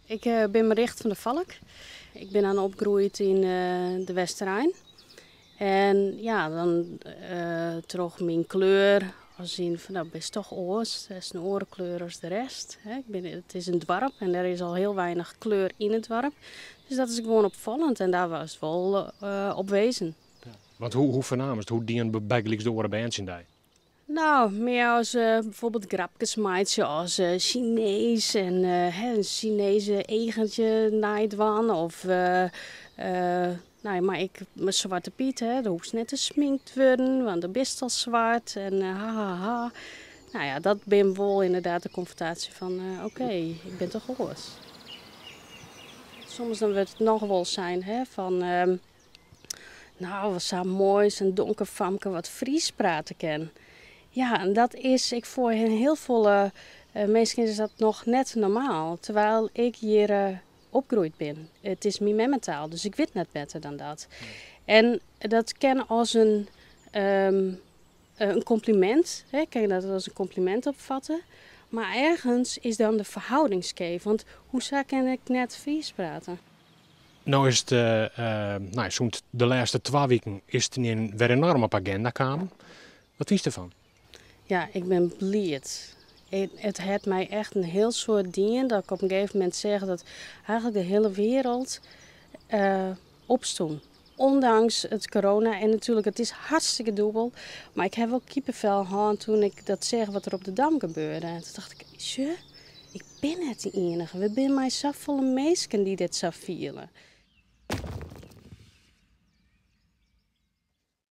Ik bin Maricht van der Valk. Ik bin dan opgroeid yn de Westerein. En ja, dan troch myn kleur, as yn fan no bist toch oars, hast in oare kleur as de rest. Ik bin, it is in doarp en der is al hiel weinich kleur yn it doarp. Dus dat is gewoan opfallend en dêr waard wol op wezen. Want hoe fernaamst, hoe dienen bygelyks de oare bern tsjin dy? Nou, mear as bijvoorbeeld grapkes meitsje as Chinees en in Chinese eagentsje neidwaan of nou, mar ek mei Swarte Pyt, hè, do hoechst net te sminkt wurden, want do bist al swart en ha ha ha. Nou ja, dat bin wol ynderdaad de konfrontaasje fan oké, ik bin toch oars. Soms dan wurdt it noch wol sein, hè, fan nou, wat sa moai, sa'n donker famke wat Frysk prate kin. Ja, en dat is ek foar hiel folle minsken is dat noch net normaal, terwijl ik hjir opgroeid bin. It is myn memmetaal, dus ik wit net better dan dat. En dat kin as in kompliment, hè, kin je dat as in kompliment opfatte. Mar ergens is dan de ferhâlding skeef, want hoesa kin ik net Frysk prate? No is it, nou, sûnt de lêste 2 wiken is it wer enoarm op agenda kaam. Wat fynst derfan? Ja, ik bin bliid. It hat my echt in hiel soad dien dat ik op in gegeven momint seach dat eigenlik de hiele wereld opstûn. Ondanks it corona en natuerlik it is hartstikke dûbel, mar ik ha wol kippenvel hân toen ik dat seach wat der op de Dam gebeurde. En toen dacht ik, sjoch, ik bin net de iennige. We binne mei safolle minsken dy't dit sa fiele.